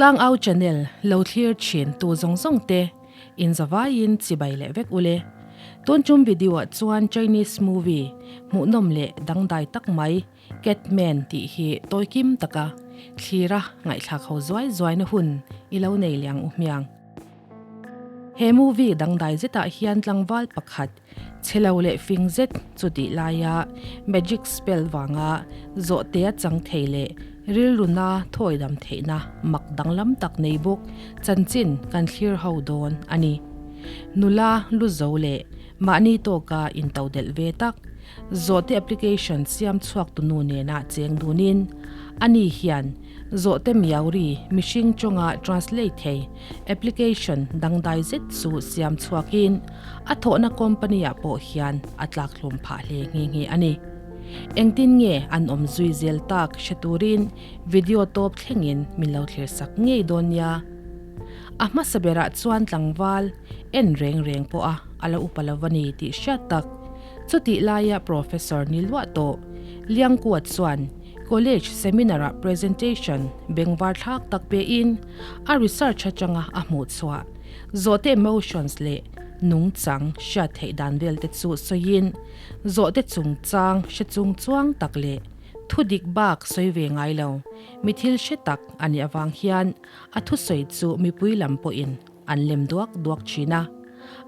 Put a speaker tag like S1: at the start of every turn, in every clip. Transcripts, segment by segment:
S1: Tlangau channel lo thlir thin tu zawng zawng te in zavaiin chibai leh vek ule. Tun tum video ah chuan Chinese movie hmuhnawm leh dangdai tak mai Catman tih hi tawikim taka thlira ngaihthlak ho zuai zuaina hun i lo nei liang u hmiang. He movie dangdai zetah hian tlangval pakhat chhe lo leh fing zet chu tih laia magic spell vanga zawhtea chang thei leh rilruna thawi dam theihna mak danglam tak nei bawk chanchin kan thlir ho dawn a ni. Nula lu zo leh mahni tawka intodelh ve tak zawhte application siam chhuak tunu nena cheng dunin ani hian Zawhte miauri mihring chawnga translate thei application dangdai zet chu siam chhuakin a thawhna company ah pawh hian a tlak hlawm phah hle nghe nghe a ni. Engtin nge an awm zui zel tak hre turin video tawp thlengin min lo thlir sak ngei dawn nia. A hmasa berah chuan tlangval en reng reng pawh a a lo upa lo a ni tih hriat tak. Chutih laia Professor ni luah tawh Liangkua chuan College seminar-ah presentation bengvar thlak tak pein a research atanga a hmuh chhuah zawhte emotions leh nungchang hriat theih dan vel te chu sawiin zawhte chungchang hre chung chuang tak leh thu dik bak sawi ve ngai lo mi thil hre tak a nih avang hian a thusawi chu mipui lam pawhin an lem duak duak thin a.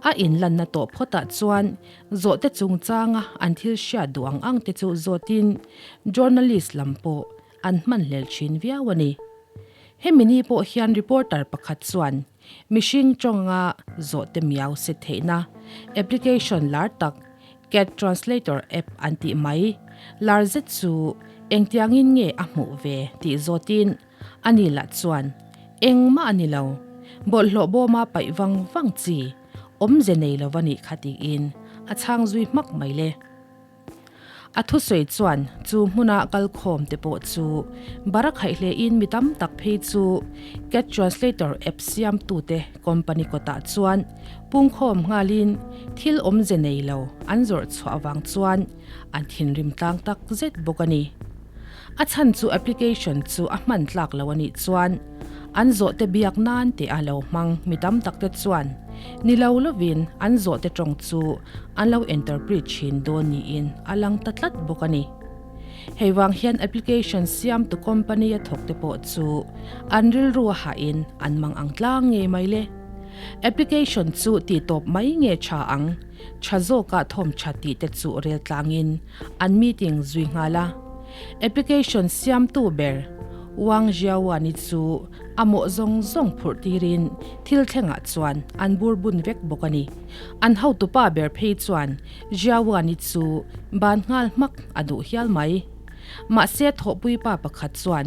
S1: A inlanna tawh phawtah chuan Zawhte chungchanga an thil hriat duh ang ang te chu zawtin journalist lam pawh an hmanhlel thin viau a ni. Hemi ni pawh hian reporter pakhat chuan mihring tawnga zawhte miau set theihna application lar tak Cat Translator app an tih mai lar zet chu engtiangin nge a hmuh ve tih zawtin ani lah chuan engmah a ni lo, bawlhhlawh bawma paih vang vang chi Awmze nei lo va nih kha tiin a chhang zui hmak mai le. A thusawi chuan chu hmuna kalkhawm te pawh chu bara khaih hlein mi tam tak phei chu Cat Translator app siamtute company kawtah chuan pungkhawm nghalin thil awmze nei lo an zawrh chhuah avang chuan an thinrim tlang tak zet bawk a ni. A chhan chu application chu a hman tlak lo a nih chuan an zawhte biak nan teh a lo hmang mi tam tak te chuan ni lo lovin an zawhte tawng chu an lo interpret thin dawn niin a lang ta tlat bawk a ni. Hei vang hian application siamtu company a thawk te pawh chu an rilru a hahin an mang ang tlang ngei mai le. Application chu tih tawp mai nge tha ang, tha zawkah thawm tha tih te chu rel tlangin An meeting zui nghal a, application siamtu ber Wang Jiawan-i chu a mawh zawng zawng phurh tirin thil thlengah chuan an bur bun vek bawk a ni. An hotupa ber phei chuan Jiawan-i chu ban nghal hmak a duh hial mai. Mahse thawhpuipa pakhat chuan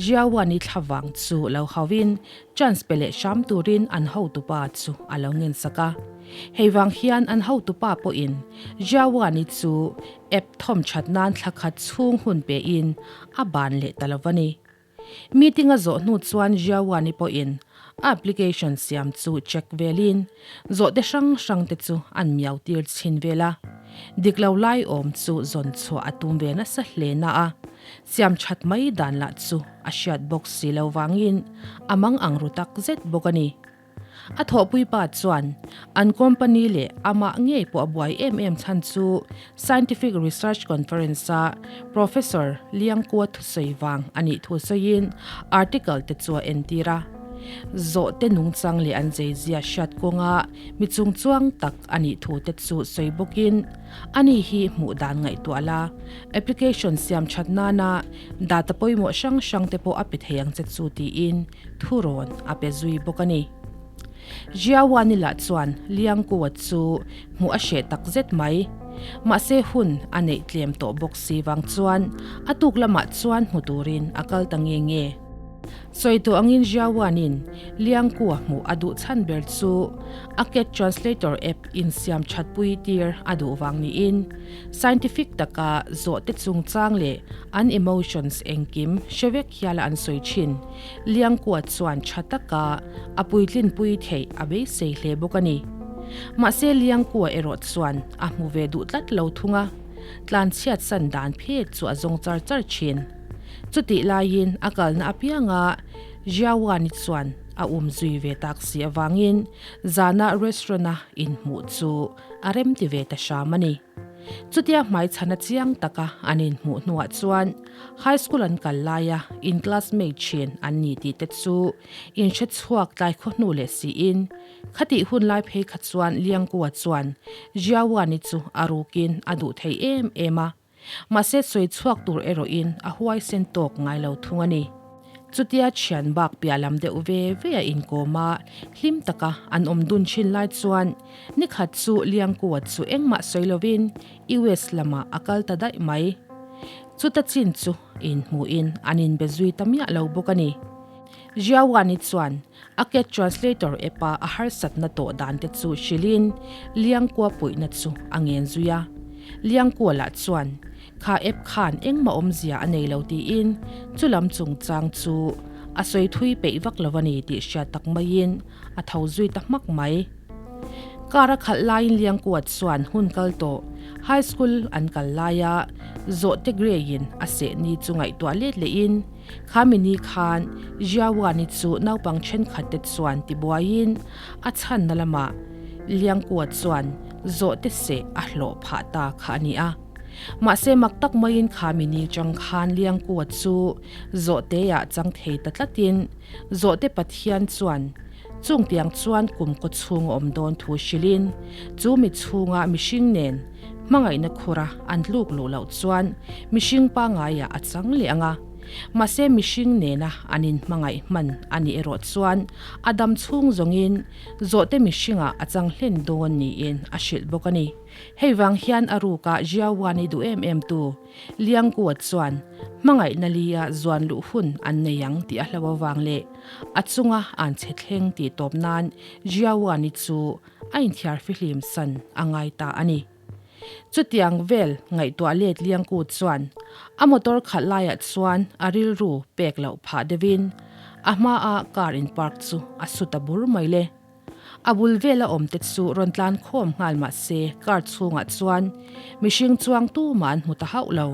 S1: Jiawan-i thlavang chu lo hauhin Chance pe leh hram turin an hotupa chu a lo ngensak a. Hei vang hian an hotupa pawhin Jiawani chu app thawm that nan thla khat chhung hun pein a ban leh ta lo va ni. Meeting a zawh hnu chuan Jiawani pawhin a application siam chu check velin zawhte hrang hrang te chu an miau tir chhin vel a. Dik lo lai awm chu zawn chhuah a tum ve nasa hle na a. Siam that mai dan lah chu a hriat bawk si lo vangin a mang ang ru tak zet bawk a ni. A thawhpui pa chuan an company leh amah ngei pawh a buai em em chhan chu Scientific Research Conference-a Professor Liangkua thusawi vang a nih thu sawiin article te chu a entir a. Zawhte nungchang leh an zeizia hriat kawnga mi chungchuang tak a nih thu te chu sawi bawkin ani hi hmuh dan ngaihtuah la, application siam that nana data pawimawh hrang hrang te pawh a pe thei ang che chu tiin thurawn a pe zui bawk a ni. Jiawani lah chuan Liangkua chu hmuh a hreh tak zet mai. Mahse hun a neih tlem tawh bawk si vang chuan a tuk lamah chuan hmu turin a kal ta nge nge. Sawi tawh angin Jiawanin Liangkua hmuh a duh chhan ber chu a Cat Translator app insiam thatpui tir a duh vang niin scientific taka zawhte chungchang leh an emotions engkim hre vek hiala an sawi thin. Liangkua chuan tha taka a puitlinpui theih a beisei hle bawk a ni. Mahse Liangkua erawh chuan a hmu ve duh tlat lo thung a, tlanchhiat san dan phet chu a zawng char char thin. Chutih laiin a kalna apianga. Jiawani chuan a um zui ve tak si avangin zana restaurant-a inhmuh chu a remti ve ta hram a ni. Chutia hmaichhana chiang taka an inhmuh hnuah chuan high school an kal laia in classmate thin an ni tih te chu inhre chhuak tlai khaw hnu leh siin khatih hun lai phei kha chuan Liangkua chuan Jiawani chu a rukin a duh thei em em a. Mahse sawi chhuak tur erawhin a huaisen tawk ngai lo thung a ni. Chutia thian bak piah lam deuh ve ve a inkawm a, hlim taka an awm dun thin lai chuan nikhat chu Liangkua chu engmah sawi lovin US lamah a kal ta daih mai. Chuta chin chu inhmuhin an inbe zui ta miah lo bawk a ni. Jiawani chuan a cat translator app-a a harsatna tawh dan te chu hrilhin Liangkua puihna chu a ngen zui a. Liangkua lah chuan kha app khan engmah awmzia a nei lo tiin chu lam chungchang chu a sawi thui peih vak lo a ni tih hriat tak maiin a tho zui ta hmak mai. Car a khalh laiin Liangkua chuan hun kal tawh high school an kal laia zawhte Grey-in a seh ni chu ngaihtuah let lehin Khami ni khan Jiawani chu naupang thenkhat te chuan tibuaiin a chhanna lamah Liangkua chuan zawhte seh a hlawh phah ta kha a ni a. Mahse mak tak maiin khami ni chang khan Liangkua chu zawhteah chang thei ta tlatin zawhte Pathian chuan chungtiang chuan kum kaw chhung a awm dawn thu hrilhin chu mi chhunga mihring nen Hmangaihna khura an tluk luh loh chuan mihring pangaiah a chang leh ang a, mahse mihring nena an inhmangaih hman a nih erawh chuan a dam chhung zawngin zawhte mihringah a chang hlen dawn niin a hrilh bawk a ni. Hei vang hian a ruka Jiawan-i duh em em tu Liangkua chuan hmangaihna lia zuan luh hun an nei ang tih a hlo avang leh a chunga an che thleng tih tawp nan Jiawan-i chu a inthiar fihlim san a ngai ta a ni. Chutiang vel ngaihtuah let Liangku chuan a motor khalh laiah chuan a rilru pek loh phah deuhin a hmaa car in park chu a su ta bur mai le. A bul vela awmte chu rawn tlan khawm nghal mah se car chhungah chuan mihring chuang tumah an hmu ta hauh lo.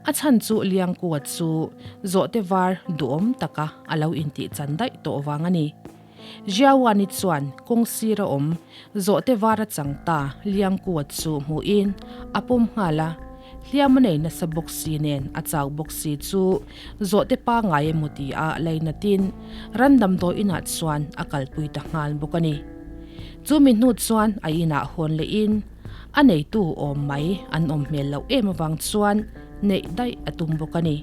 S1: A chhan chu Liangkua chu zawhte var duhawm taka a lo intih chan daih tawh vang a ni. Jiawani chuan kawng sira awm zawhte var a chang ta Liangkua chu hmuhin a pawm nghal a, hliam a nei nasa bawk si nen a chau bawk si chu zawhte pangngai emaw ti a lainatin ran damdawi inah chuan a kalpui ta nghal bawk a ni. Chumi hnu chuan a inah hawn lehin a neitu awm mai an awm hmel loh em avang chuan neih daih a tum bawk a ni.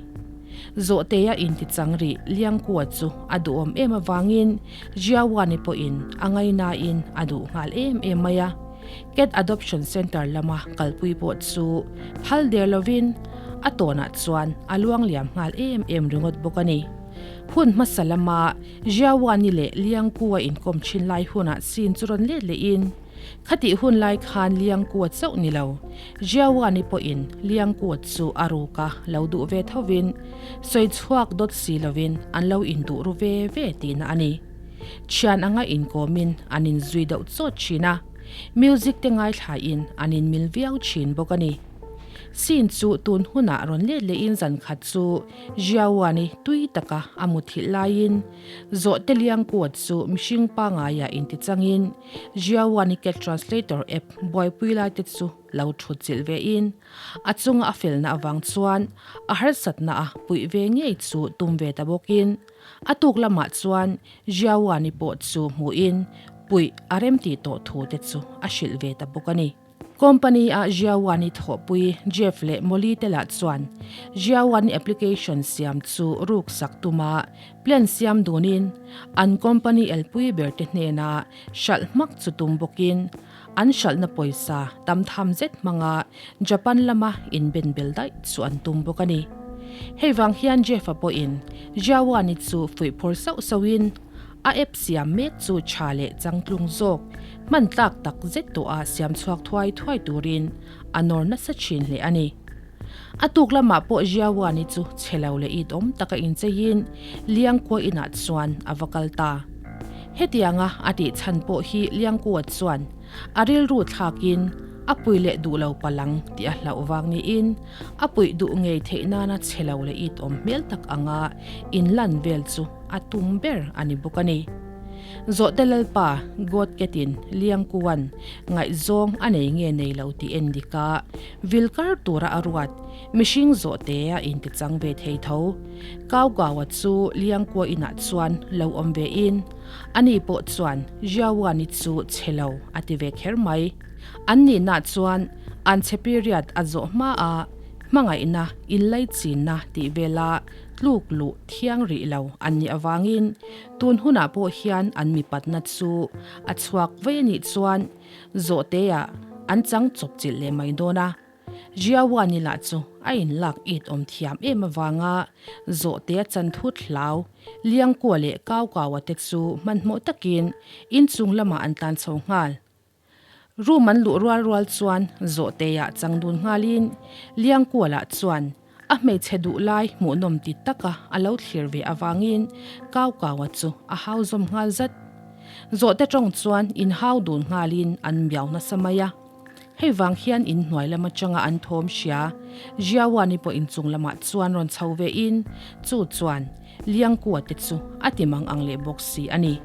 S1: Zawhtea intichang rih Liangkua chu a duhawm em avangin Jiawani pawhin a ngainain a duh nghal em em mai a. Cat Adoption Centre lama kalpui pawh chu phal der lovin a tawnah chuan a luang liam nghal em em ringawt bawk a ni. Hun hmasa lama Jiawani leh Liangkua inkawm thin lai hunah scene chu rawn let lehin, Khatih hun lai khan Liangkua chauh ni lo, Jiawani pawhin Liangkua chu a ruka lo duh ve thovin, sawi chhuak dawt si lovin an lo induh ru ve ve tihna a ni. Thian anga inkawmin an inzui deuh chawt thin a, music te ngaithlain an inmil viau thin bawk a ni. Scene chu tun hunah rawn let lehin zan khat chu Jiawani tui taka a muthilh laiin Zawhte Liangkua chu mihring pangaiah intichangin Jiawani Cat Translator app buaipui lai te chu lo thut chilh ve in, a chunga a felna avang chuan a harsatna a puih ve ngei chu tum ve ta bawk in, a tuk lamah chuan Jiawani pawh chu hmuh in puih a remtih tawh thu te chu a hrilh ve ta bawk a ni. Company a Jiawani thawhpui Jeff leh Molly te lah chuan Jiawani application siam chu ruk sak tuma plan siam dunin an company elpui ber te hnena hralh hmak chu tum bawkin an hralhna pawisa tam tham zet hmanga Japan lama inben bel daih chu an tum bawk a ni. Hei vang hian Jeff-a pawhin Jiawani chu fuihphur sauh sauhin A app siam mek chu tha leh changtlung zawk, hman tlak tak zet tawha siam chhuak thuai thuai turin a nawr nasa thin hle a ni. A tuk lamah pawh Jiawani chu chhe lo leh it awm taka incheiin Liangkua inah chuan a va kal ta. Hetianga a tih chhan pawh hi Liangkua chuan a rilru thlakin. a pui leh duh lo palang tih a hlauh vang niin a puih duh ngei theih nana chhe lo leh it awm hmel tak anga inlan vel chu a tum ber a ni bawk a ni. Zawhte Lalpa God Ketin Liangkuan ngaihzawng a nei nge nei lo tih en dik a, vil kar tura a ruat mihring zawhte a intichang ve thei tho. Kau Gaua chu Liangkua inah chuan lo awm ve in, ani pawh chuan Jiawani chu chhe lo a ti ve kher mai. An nihna chuan an chhe period a zawh hma a, hmangaihna, inlaichinna tih vela tluk luh thiang rih lo an nih avangin tun hunah pawh hian an mipatna chu a chhuak vei a nih chuan zawhte-ah an chang chawpchilh leh mai dawn a. Jiawani lah chu a inlak it awm thiam em avanga zawhte a chan thut hlau. Liangkua leh Kaukaua te chu hmanhmawh takin inchung lamah an tlan chho nghal. Room an luh rual rual chuan zawhte-ah chang dun nghalin Liangkualah chuan a hmeichhe duh lai hmuhnawm ti taka a lo thlir ve avangin Kaukaua chu a hau zawm nghal zat. Zawhte tawng chuan inhau dun nghalin an miau nasa mai a. Hei vang hian inhnuai lam atanga an thawm hria Jiawani pawh inchung lamah chuan rawn chho vein chu chuan Liangkua te chu a ti mang ang leh bawk si a ni.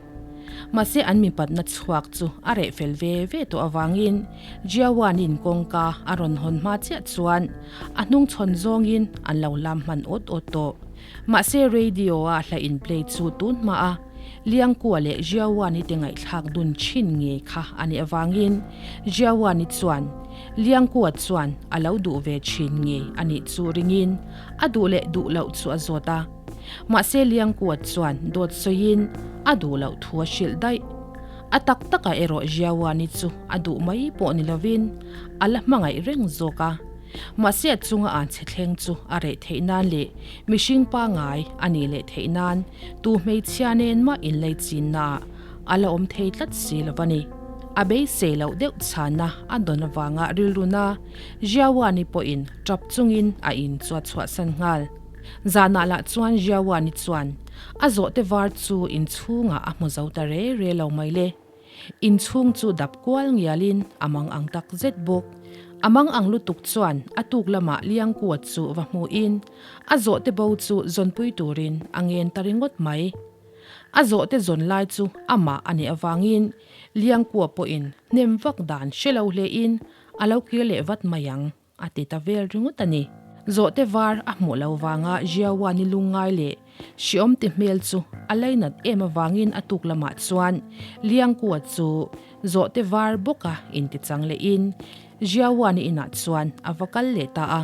S1: Mahse an mipatna chhuak chu a reh fel ve ve tawh avangin Jiawanin kawngka a rawn hawn hma chiah chuan a hnung chhawn zawngin an lo lam hman awt awt tawh. Mahse radio-a hla in play chu tun hma a Liangkua leh Jiawani te ngaihthlak dun thin ngei kha a nih avangin Jiawani chuan Liangkua chuan a lo duh ve thin ngei a nih chu ringin A duh leh duh loh chu a zawt a. Mahse Liangkuat chuan dawt sawiin a duh loh thu a hrilh daih. A tak takah erawh Jiawani chu a duh mai pawh ni lovin a la hmangaih reng zawk a. Mahse a chunga an chhe thleng chu a reh theih nan leh mihring pangai a nih leh theih nan tu hmeichhia nen mah inlei chinnaah a la awm thei tlat si lo va ni. A beisei loh deuh chhana a dawn avanga rilruna Jiawani pawhin tap chungin a in chu a chhuahsan nghal. Zanah lah chuan Jiawani chuan a zawhte var chu inchhungah a hmu zo ta re re lo mai le. Inchhung chu dap kual ngialin a mang ang tak zet bawk. A mang ang lutuk chuan a tuk lamah Liangkua chu va hmuhin a zawhte bo chu zawnpui turin a ngen ta ringawt mai. A zawhte zawn lai chu amah a nih avangin Liangkua pawhin hnem vak dan hre lo hlein A lo kir leh vat mai ang, a ti ta vel ringawt a ni. Zawhte var a hmuh lo vanga Jiawani lungngai leh hriawm ti hmel chu a lainat em avangin a tuk lamah chuan Liangkua chu zawhte var bawka intichang lehin Jiawani inah chuan a va kal leh ta a.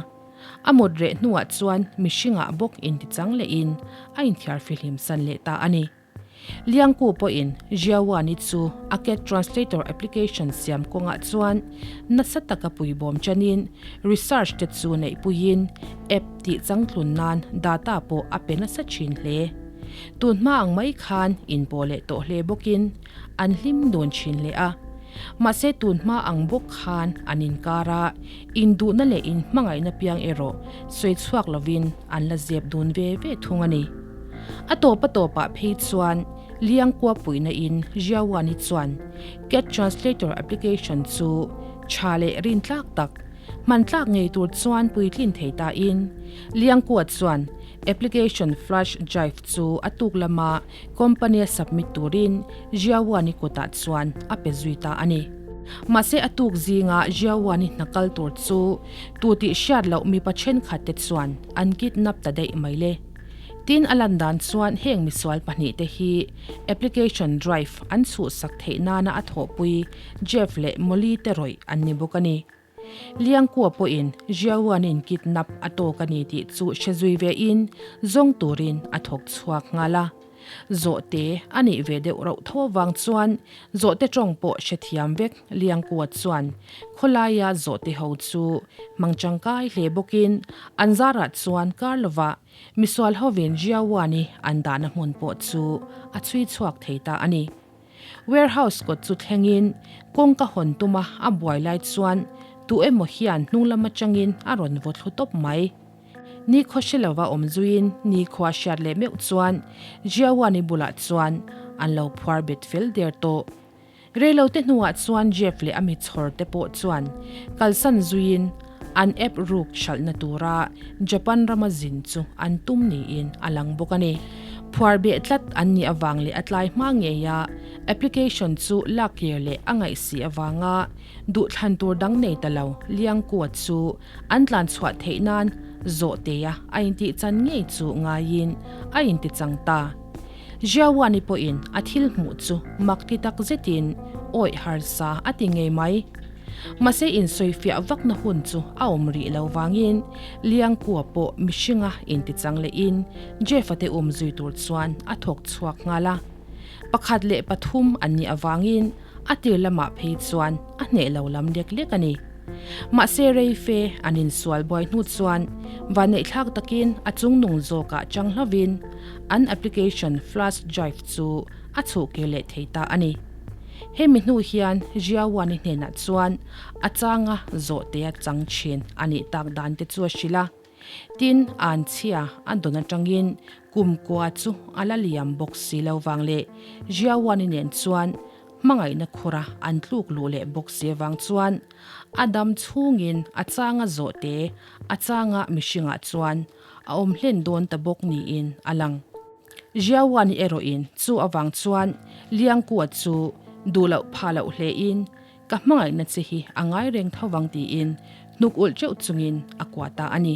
S1: A mut reh hnuah chuan mihringah bawk intichang lehin a inthiar fihlim san leh ta a ni. Liangku pawhin Jiawani chu a cat translator application siam kawngah chuan nasa taka puibawm chanin research te chu neihpuiin app tih changtlun nan data pawh a pe nasa thin hle. Tun hma ang mai khan inpawh leh tawh hle bawkin an hlim dun thin hle a. Mahse tun hma ang bawk khan an inkar a, induhna leh inhmangaihna piang erawh sawi chhuak lovin an la zep dun ve ve thung a ni. A tawp a tawpah phei chuan Liangkua puihna in Jiawani chuan Cat Translator application chu tha leh rintlak tak, hman tlak ngei tur chuan puitlin thei ta in Liangkua chuan application flash drive chu a tuk lama company a submit turin Jiawani kutah chuan a pe zui ta a ni. Mahse a tuk zinga Jiawani hna kal tur chu tu tih hriat loh mipa thenkhat te chuan an kidnap ta daih mai le. Tin, a lan dan chuan heng misual pahnihte hi application drive an chhuhsak theih nana a thawhpui Jeff leh Molly te rawih an ni bawk a ni. Liangkua pawhin Jiawan-in kidnap a tawk a ni tih chu hre zui vein zawng turin a thawk chhuak nghal a. Zawhte a nih ve deuh rauh tho avang chuan zawhte tawng pawh hrethiam vek Liangkua chuan khawlaia zawhte ho chu hmang tangkai hle bawkin an zarah chuan kar lovah misual hovin Jiawani an dahna hmun pawh chu a chhui chhuak thei ta a ni. Warehouse kawt chu thlengin kawngka hawn tuma a buai lai chuan tu emaw hian hnung lam atangin a rawn vaw thlu tawp mai. Nikhaw hre lova awm zuiin nikhua hriat leh meuh chuan Jiawani bulah chuan an lo phuar bet fel der tawh. Reilote hnuah chuan Jeff leh a mi chhawr te pawh chuan kalsan zuiin an app ruk hralhna tura Japan rama zin chu an tum niin a lang bawk a ni. Phuar beh tlat an nih avang leh a tlai hma ngeia application chu lak kir leh a ngaih si avanga duhthlan tur dang nei ta lo Liangkua chu an tlan chhuah theih nan zawhtea a intih chan ngei chu ngaiin a intichang ta. Jiawani pawhin a thil hmuh chu mak ti tak zetin awih harsa a ti ngei mai. Mahse insawifiah vakna hun chu a awm rih lo vangin Liangkua pawh mihringa intichang lehin Jeff-a te um zui tur chuan a thawk chhuak nghal a. Pakhat leh pathum an nih avangin a tir lamah phei chuan a hneh lo lam lek lek a ni. Mahse rei fe an insual buai hnu chuan vanneihthlak takin a chungnung zawkah chang hlovin an application flash drive chu a chhuh kir leh thei ta a ni. Hemi hnu hian Jiawani hnenah chuan a changa zawhtea chang thin a nih tak dan te chu a hrilh a. Tin, an chhia a dawn atangin kum kua chu a la liam bawk si lo vang leh Jiawani nen chuan hmangaihna khura an tluk luh leh bawk si avang chuan a dam chhungin a changa zawhte a changa mihringah chuan a awm hlen dawn ta bawk niin a lang. Jiawani erawhin chu avang chuan Liangkua chu duh loh phah loh hlein Ka hmangaihna che hi a ngai reng tho vang tiin hnuk ulh teuh chungin a kuah ta a ni.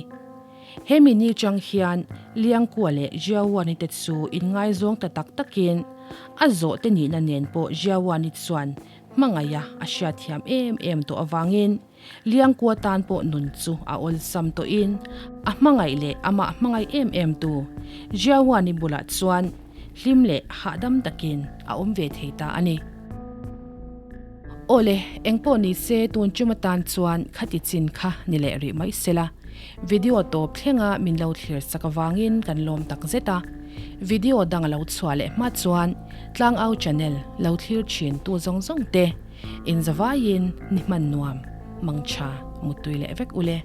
S1: Hemi ni chang hian Liangkua leh Jiawani te chu inngaizawng ta tak takin a zawh te nihna nen pawh Jiawani chuan hmangaiha a hriatthiam em em tawh avangin Liangkua tan pawh nun chu a awlsam tawhin a hmangaih leh amah hmangaih em em tu Jiawani bulah chuan hlim leh hahdam takin a awm ve thei ta a ni. Awle, engpawh ni se tun tum atan chuan khati chin kha ni leh rih mai sela. Video tawp thlenga min lo thlir sak avangin kan lawm tak zet a. Video dang a lo chhuah leh hma chuan Tlangau channel lo thlir thin tu zawng zawng te inzavaiin ni hman nuam, mangtha, muttui leh vek ule.